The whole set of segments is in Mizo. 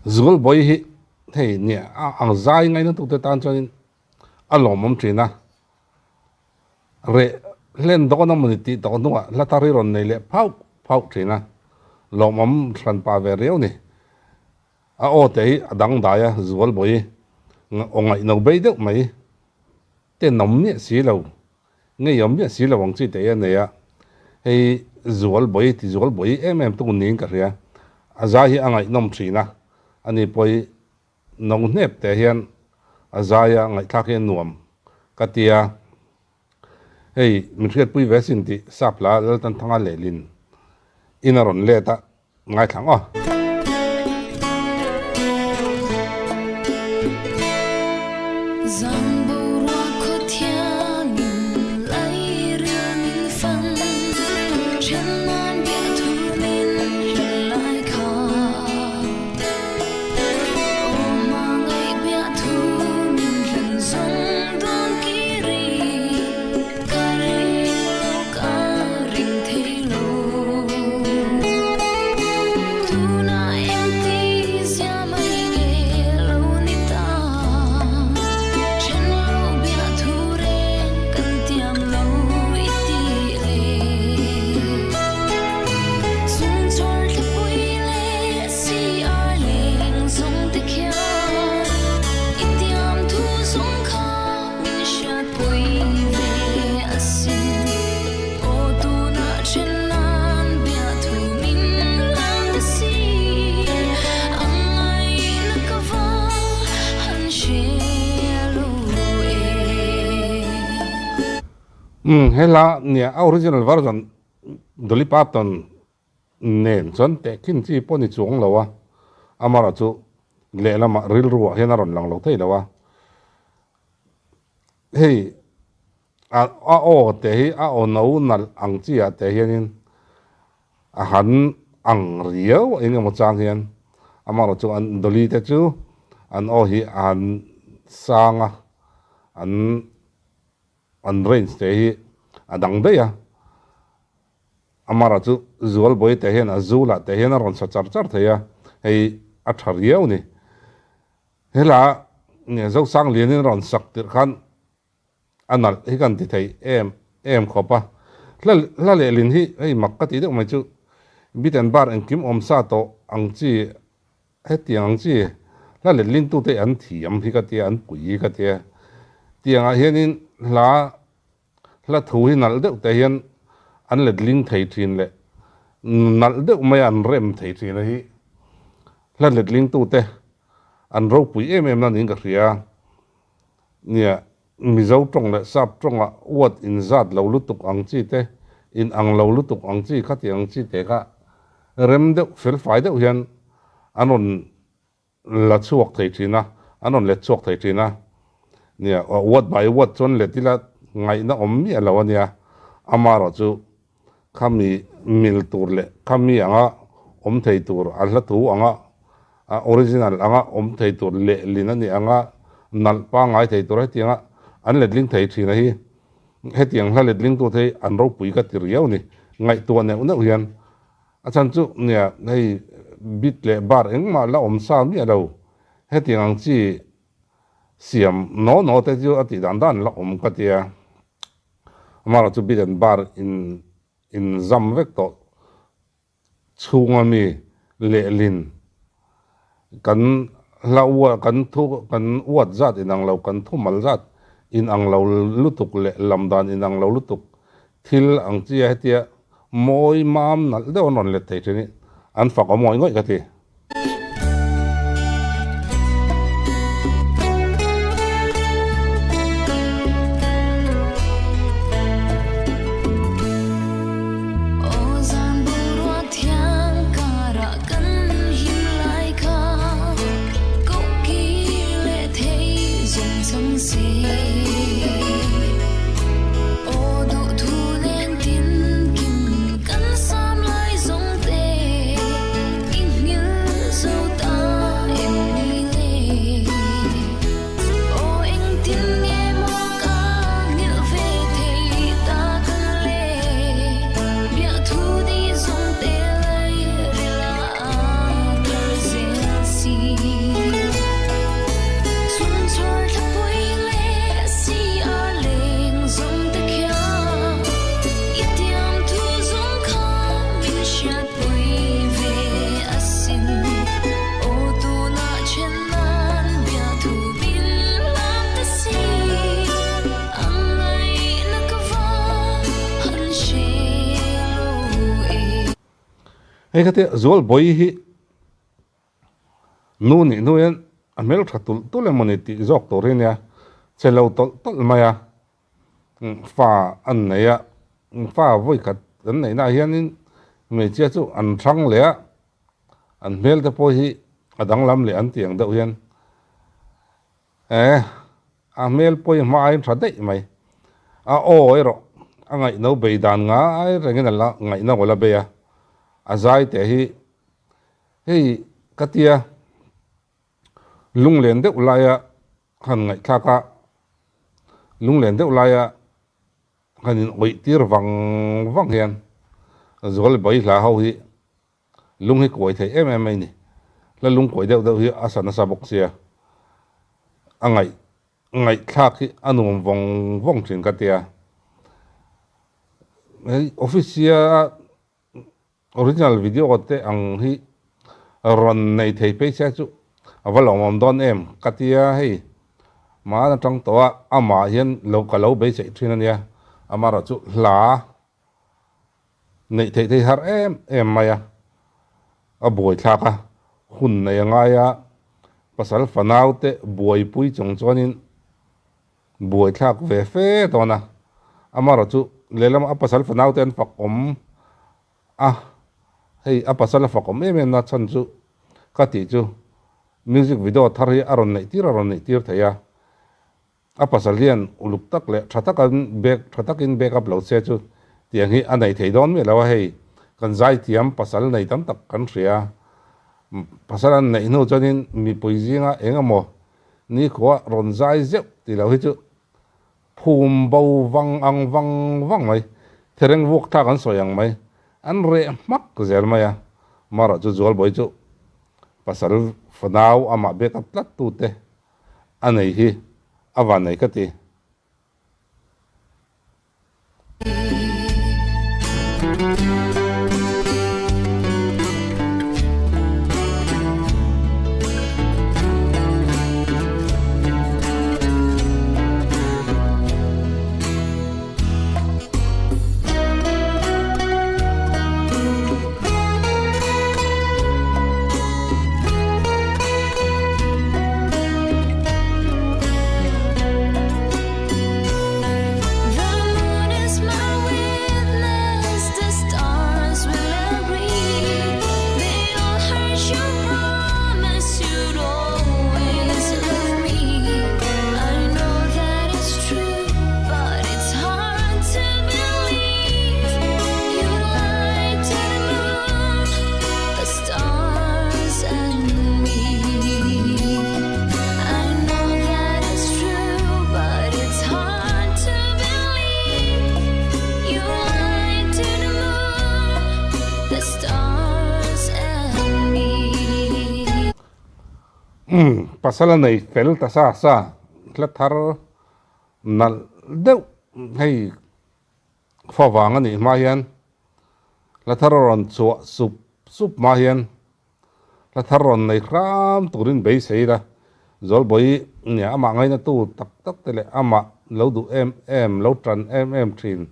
Zualbawi hi hei nia a ang zai ngaina tute tan chuanin a lawmawm thin a, reh hlen dawn a mawni tih tawh hnuah hla thar hi rawn nei leh phauh phauh thin a, lawmawm hran pah ve riau ni. A aw te hi a dangdai a, Zualbawi aw ngaihno bei deuh mai tenawm miah si lo. Ngeiawm miah si lo ang chi teh a nei a, hei Zualbawi ti Zualbawi em em tung niin ka hria. A zai hi a ngaihnawm thin a, ani pawh no hnep teh hian a zai a ngaihthlak hi a nuam ka ti a. Hei min hriatpui ve sin tih sap hla Laltanthanga lehlin in a rawn let a. Ngaithlang aw. Umm he hla nia a original version Dolly Parton nen chuan tehkhin chi pawh ni chuang lo a, amaherawh chu lehlamah rilruah hian a rawn lang lo thei lo a. Hei a a aw te hi a aw no nalh ang chi ah te hianin a han ang riau eng emaw chang hian amaherawh chu an Dolly te chu an aw hi a han sang a, an an range te hi a dang daih a. Amara chu Zualbawi te hian a zulah te hian a rawn sa char char thei a, hei a tha riau ni. Hela nge Zosanglianin a rawn sak tirh khan a nalh hi kan ti thei em em khawp a. Hla hla lehlin hi hei mak ka tih deuh mai chu bit and bar engkim awm sa tawh ang chi hetiang ang chi hla letlintute an thiam hi ka tia an pui hi ka tia. Tiangah hianin hla Hla thu hi nalh deuh te hian an letling thei thin leh nalh deuh mai a an rem thei thin a hi hla letling tute an ropui em em na niin ka hria. Nia, Mizo tawng leh Sap tawngah word inzat lo lutuk ang chi te, in ang lo lutuk ang chi khati ang chi te kha rem deuh felfai deuh hian an rawn la chhuak thei thin a, an rawn let chhuak thei thin a. Nia, word by word chuan let ila ngaihna awm miah lo a nia. Amaherawh chu khami mil tur leh khami anga awm thei tur, a hla thu anga a original anga awm thei tur lehlin a nih anga nalh pangngai thei tur hetianga an letling thei thin a hi. Hetiang hla letlingtute hi an ropui ka ti riau a ni. Ngaihtuah neuh neuh hian A chhan chu nia hei bit leh bar engmah la awm sa miah lo, hetiang ang chi siam naw naw te chu a tih dan dan la awm ka tia. Amaherawh chu bit and bar in in zam vek tawh chhunga mi lehlin kan hla ua kan thu kan uat zat inang lo kan thumal zat inang lo lutuk leh lam dan inang lo lutuk thil ang chi a hetia mawi mam nalh deuh an rawn let thei thin hi an fak awm ngawih ngawih ka ti. Hei khatia Zualbawi hi nu nih hnu hian a hmeltha tulh tulh emaw ni tih zawk tur hi a nia, che lo tawlh tawlh mai a, fa an nei a, fa vawi khat an neih naah hianin hmeichhia chu an hrang leh a, an hmel te pawh hi a danglam leh an tih ang deuh hian Eh, a hmel pawi hma aiin tha daih mai. A aw erawh a ngaihno bei dan ngai rengin a la ngaihno a la bei a, a zai teh hi hei ka tia lunglen deuh laia han ngaihthlak a, lunglen deuh laia han in awih tir vang vang hian Zualbawi hla ho hi Lung hi kuai thei em em mai ni. Hla lung kuai deuh deuh hi a sa nasa bawk sia. A ngaih ngaihthlak hi a nuam vawng vawng thin ka tia. Hei office-a original video te ang hi rawn nei thei phei se chu a va lawmawm dawn em ka tia hei. Mahn atang tawh a amah hian lo ka lo beiseih thin a nia. Amaherawhchu hla Neih theih theih har em em mai a, a buaithlak a, hun nei a ngai a, pasal fanau te buaipui chung chuanin buaithlak ve fe dawn a, amaherawh chu lehlamah a pasal fanau te an fak awm a, hei a pasal a fak awm em em na chhan chu ka tih chu music video thar hi a rawn neih tir a rawn neih tir thei a. A pasal hian uluk tak leh tha takin back tha takin back up lo che chu tiang hi a nei thei dawn miah lo a, hei kan zaithiam pasal nei tam tak kan hria a, pasal an neih hnu chuanin mipui zinga eng emaw nikhua rawn zai zeuh tih loh hi chu phum bo vang ang vang vang mai, thereng vuak thlak an sawi ang mai, an reh hmak zel mai a, marawh chu Zualbawi chu pasal fanau amah back up tlat tute A nei hi a van nei ka ti. Umm pasal a nei fel ta sa sa hla thar nalh deuh hei fa vang a nih hma hian hla thar a rawn chhuah sup sup hma hian hla thar rawn nei hram turin beisei ila Zawlbawi nia amah ngaina tu tak tak te leh amah lo duh em em lo tan em em thin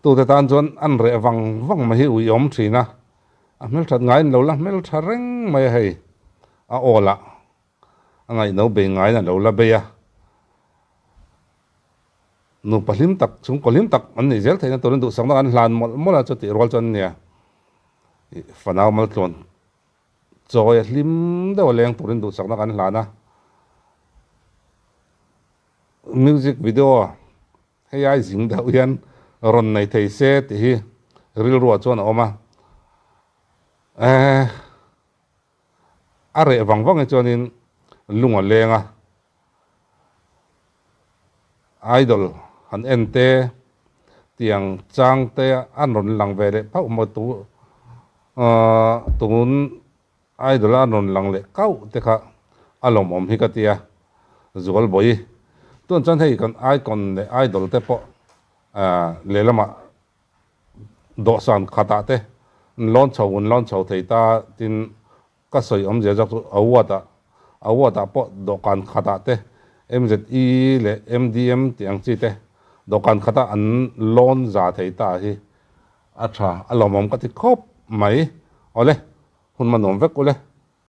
tute tan chuan an reh vang vang mai hi uiawm thin a a hmelthat ngaiin lo la hmeltha reng mai a hei a aw lah a ngaihno bei ngaiin a lo la bei a. Nupa hlim tak, chhungkaw hlim tak an nih zel theihna turin duhsakna kan hlan mawlh mawlh a, chutih rual chuan nia ih fanau maltluan chawi a hlim deuh a leng turin duhsakna kan hlan a. Music video hei ai zing deuh hian rawn nei thei se tih hi rilruah chuan a awm a. Eh. A reh vang vang hi chuanin lung a leng a, idol han en te, tiang chang te an rawn lang ve leh phauh maw tu ahh tun idol a an rawn lang leh kauh te kha a lawmawm hi ka ti a, Zualbawi tun chuan hei kan icon leh idol te pawh ahh lehlamah Dawhsan khatah te an lawn chho an lawn chho thei ta tin ka sawi awmzia zawk chu award ah award ah pawh dawhkan khatah te MZE leh MDM tih ang chi te dawhkan khatah an lawn za thei ta hi a tha a lawmawm ka ti khawp mai. Awle, hun hmanawm vek ule.